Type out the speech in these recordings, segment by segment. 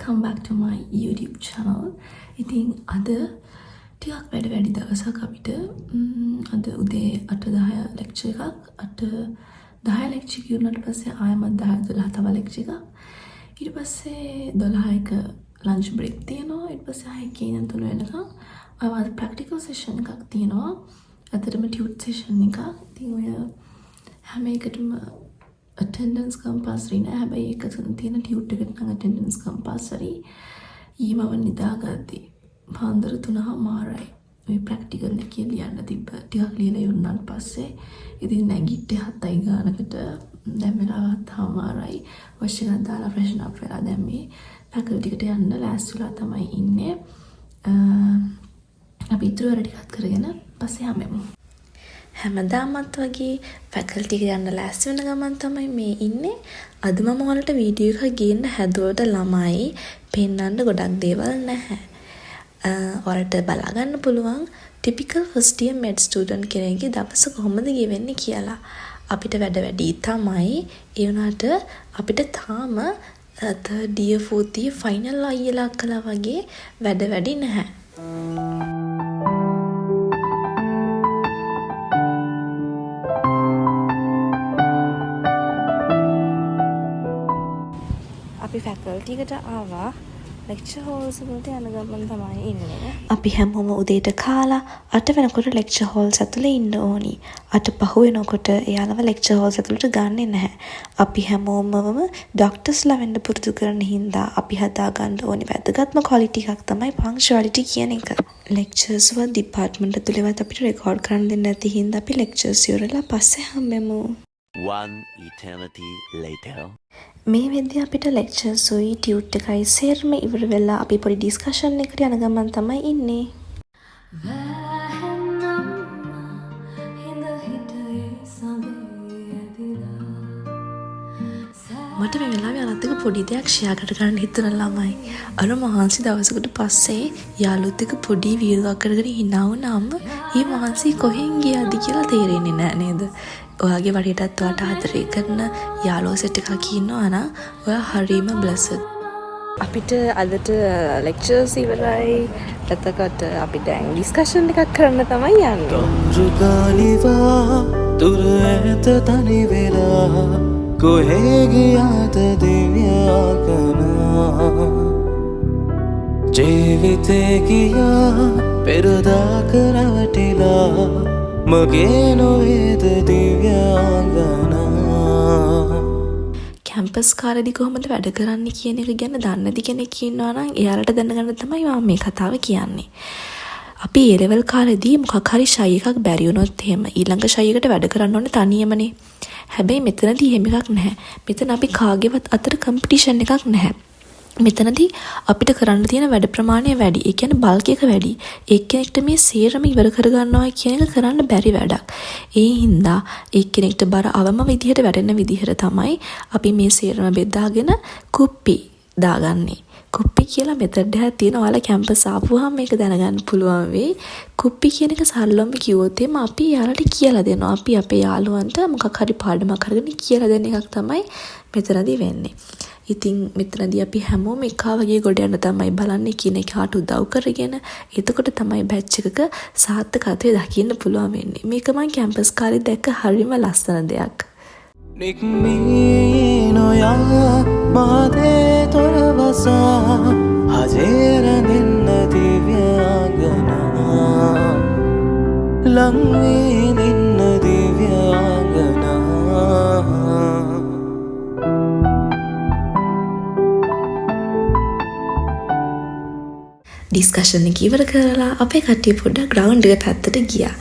Welcome back to my YouTube channel. ඉතින් අද ටිකක් වැඩ වැඩි දවසක් අපිට. අද උදේ 8:10 ලෙක්චර් එකක්. 8:10 ලෙක්චර් එක ඉවරනාට පස්සේ ආයෙමත් 10:12 තව ලෙක්චර් එකක්. ඊට පස්සේ 12 එක ලන්ච් බ්‍රේක් තියෙනවා. ඊට පස්සේ ආයෙ 1 ඉඳන් 3 වෙනකන් ආයෙත් ප්‍රැක්ටිකල් සෙෂන් එකක් තියෙනවා. ඇත්තටම ටියුට් සෙෂන් එකක්. ඉතින් ඔය හැම එකටම ඇටෙන්ඩන්ස් කම්පල්සරි නෑ. හැබැයි ඒක තියෙන ටියුට් එකට නම් ඇටෙන්ඩන්ස් කම්පල්සරි. ඊයේ මම නිදාගද්දි පාන්දර 3:30යි. ඔය ප්‍රැක්ටිකල් එකේ ලියන්න තිබ්බ ටිකක් ලියලා ඉවරනාට පස්සේ ඉතින් නැගිට්ටේ 7යි ගානකට. දැන් වෙලාව 7:30යි. වොෂ් එකක් දාලා ෆ්‍රෙෂන් අප් වෙලා දැන් මේ ෆැකල්ටි එකට යන්න ලෑස්ති වෙලා තමයි ඉන්නේ. අපි ඉතුරු වැඩ ටිකත් කරගෙන පස්සේ හම්බෙමු. හැමදාමත් වගේ ෆැකල්ටි එකට යන්න ලෑස්ති වෙන ගමන් තමයි මේ ඉන්නේ. අද මම ඔයාලට වීඩියෝ එකක් ගේන්න හැදුවට ළමයි, පෙන්වන්න ගොඩක් දේවල් නැහැ. ඔයාලට බලා ගන්න පුළුවන් typical first year med student කෙනෙක්ගේ දවස කොහොමද ගෙවෙන්නේ කියලා. අපිට වැඩ වැඩි තමයි. ඒ වුණාට අපිට තාම third year, fourth year final අයියලා අක්කලා වගේ වැඩ වැඩි නැහැ. අපි ෆැකල්ටි එකට ආවා. ලෙක්චර් හෝල්ස් වලට යන ගමන් තමයි ඉන්නේ. අපි හැමෝම උදේට කාලා 8 වෙනකොට ලෙක්චර් හෝල්ස් ඇතුලේ ඉන්න ඕනි. 8 පහු වෙනකොට එයාලව ලෙක්චර් හෝල්ස් ඇතුළට ගන්නෙ නැහැ. අපි හැමෝමම ඩොක්ටර්ස්ලා වෙන්න පුරුදු කරන හින්දා අපි හදාගන්න ඕනි වැදගත්ම ක්වොලිටි එකක් තමයි පංක්චුවැලිටි කියන එක. ලෙක්චර්ස් වත් ඩිපාර්ට්මන්ට් ඇතුළේවත් අපිට රෙකෝඩ් කරන්න දෙන්නේ නැති හින්දා අපි ලෙක්චර්ස් ඉවරලා පස්සේ හම්බෙමු. One eternity later. මේ වෙද්දි අපිට ලෙක්චර්සුයි ටියුට් එකයි සේරම ඉවර වෙලා අපි පොඩි ඩිස්කෂන් එකට යන ගමන් තමයි ඉන්නේ. වැහෙන්නම්ම හිඳ හිටයේ සඳේ ඇදිලා. මට මේ වෙලාවේ ඔයාලත් එක්ක පොඩි දෙයක් ෂෙයා කරගන්න හිතුණා ළමයි. අර මහන්සි දවසකට පස්සේ යාළුවොත් එක්ක පොඩි විහිළුවක් කරගෙන හිනා වුණාම ඒ මහන්සි කොහෙන් ගියාද කියලා තේරෙන්නේ නෑ නේද? ඔයාගේ වටේටත් ඔයාට ආදරය කරන යාළුවෝ සෙට් එකක් ඉන්නවා නම් ඔයා හරීම බ්ලෙසඩ්. අපිට අදට ලෙක්චර්ස් ඉවරයි. එතකොට අපි දැන් ඩිස්කෂන් එකක් කරන්න තමයි යන්නේ. චන්ද්‍රකාලිවා දුර ඈත තනි වෙලා කොහේ ගියාද දිව්‍යාංගනා? ජීවිතේ ගියා පෙරදාක රැවටිලා, මගේ නොවේද දිව්‍යාංගනා? කැම්පස් කාලෙදි කොහොමද වැඩ කරන්නේ කියන එක ගැන දන්නේ නැති කෙනෙක් ඉන්නවා නම් එයාලට දැනගන්න තමයි මම මේ කතාව කියන්නේ. අපි ඒ ලෙවල් කාලෙදී මොකක් හරි ෂයි එකක් බැරි වුණොත් එහෙම ඊළඟ ෂයි එකට වැඩ කරන්න ඕනේ තනියමනේ. හැබැයි මෙතනදී එහෙම එකක් නැහැ. මෙතන අපි කාගේවත් අතර කම්පිටිෂන් එකක් නැහැ. මෙතනදී අපිට කරන්න තියෙන වැඩ ප්‍රමාණය වැඩි. ඒ කියන්නේ බල්ක් එක වැඩි. එක්කෙනෙක්ට මේ සේරම ඉවර කරගන්නවා කියන එක කරන්න බැරි වැඩක්. ඒ හින්දා එක්කෙනෙක්ට බර අවම විදිහට වැටෙන විදිහට තමයි අපි මේ සේරම බෙදාගෙන කුප්පි දාගන්නේ. කුප්පි කියලා මෙතඩ් එකක් තියෙනවා. ඔයාලා කැම්පස් ආපුවාම මේක දැනගන්න පුළුවන් වෙයි. කුප්පි කියන එක සරලවම කිව්වොත් එහෙම අපි එයාලට කියලා දෙනවා. අපි අපේ යාළුවන්ට මොකක් හරි පාඩමක් අරගෙන කියලා දෙන එකක් තමයි මෙතනදී වෙන්නේ. ඉතින් මෙතනදී අපි හැමෝම එකා වගේ ගොඩ යන්න තමයි බලන්නේ එකිනෙකාට උදව් කරගෙන. එතකොට තමයි බැච් එකක සාර්ථකත්වය දකින්න පුළුවන් වෙන්නේ. මේක මං කැම්පස් කාලේ දැක්ක හරිම ලස්සන දෙයක්. නික්මී නොයා මහදේ තොර වසා හජේ රැඳෙන්න දිව්‍යාංගනා, ලංවී දින්න දිව්‍යාංගනා. ඩිස්කෂන් එක ඉවර කරලා අපේ කට්ටිය පොඩ්ඩක් ග්‍රවුන්ඩ් එක පැත්තට ගියා.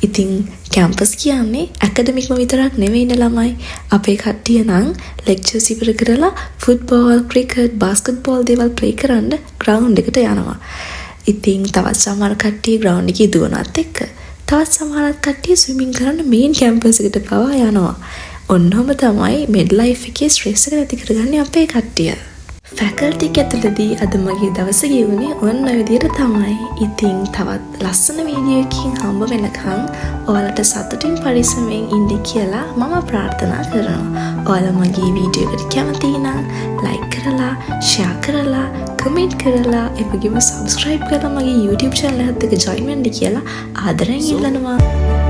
ඉතින් කැම්පස් කියන්නේ ඇකඩමික්ම විතරක් නෙවෙයිනේ ළමයි. අපේ කට්ටිය නම් ලෙක්චර්ස් ඉවර කරලා ෆුට්බෝල්, ක්‍රිකට්, බාස්කට් බෝල් දේවල් ප්ලේ කරන්න ග්‍රවුන්ඩ් එකට යනවා. ඉතින් තවත් සමහර කට්ටිය ග්‍රවුන්ඩ් එකේ දුවනවත් එක්ක තවත් සමහරක් කට්ටිය ස්විමින් කරන්න මේන් කැම්පස් එකට පවා යනවා. ඔන්න ඔහොම තමයි මෙඩ් ලයිෆ් එකේ ස්ට්‍රෙස් එක නැති කරගන්නේ අපේ කට්ටිය. ෆැකල්ටි එක ඇතුළේදී අද මගේ දවස ගෙවුනේ ඔන්න ඔය විදිහට තමයි. ඉතින් තවත් ලස්සන වීඩියෝ එකකින් හම්බ වෙනකන් ඔයාලට සතුටින් පරිස්සමෙන් ඉන්න කියලා මම ප්‍රාර්ථනා කරනවා. ඔයාලා මගේ වීඩියෝ එකට කැමති නම් ලයික් කරලා, ෂෙයා කරලා, කමෙන්ට් කරලා, ඒ වගේම සබ්ස්ක්‍රයිබ් කරලා මගේ YouTube channel එකත් එක්ක ජොයින් වෙන්න කියලා ආදරෙන් ඉල්ලනවා.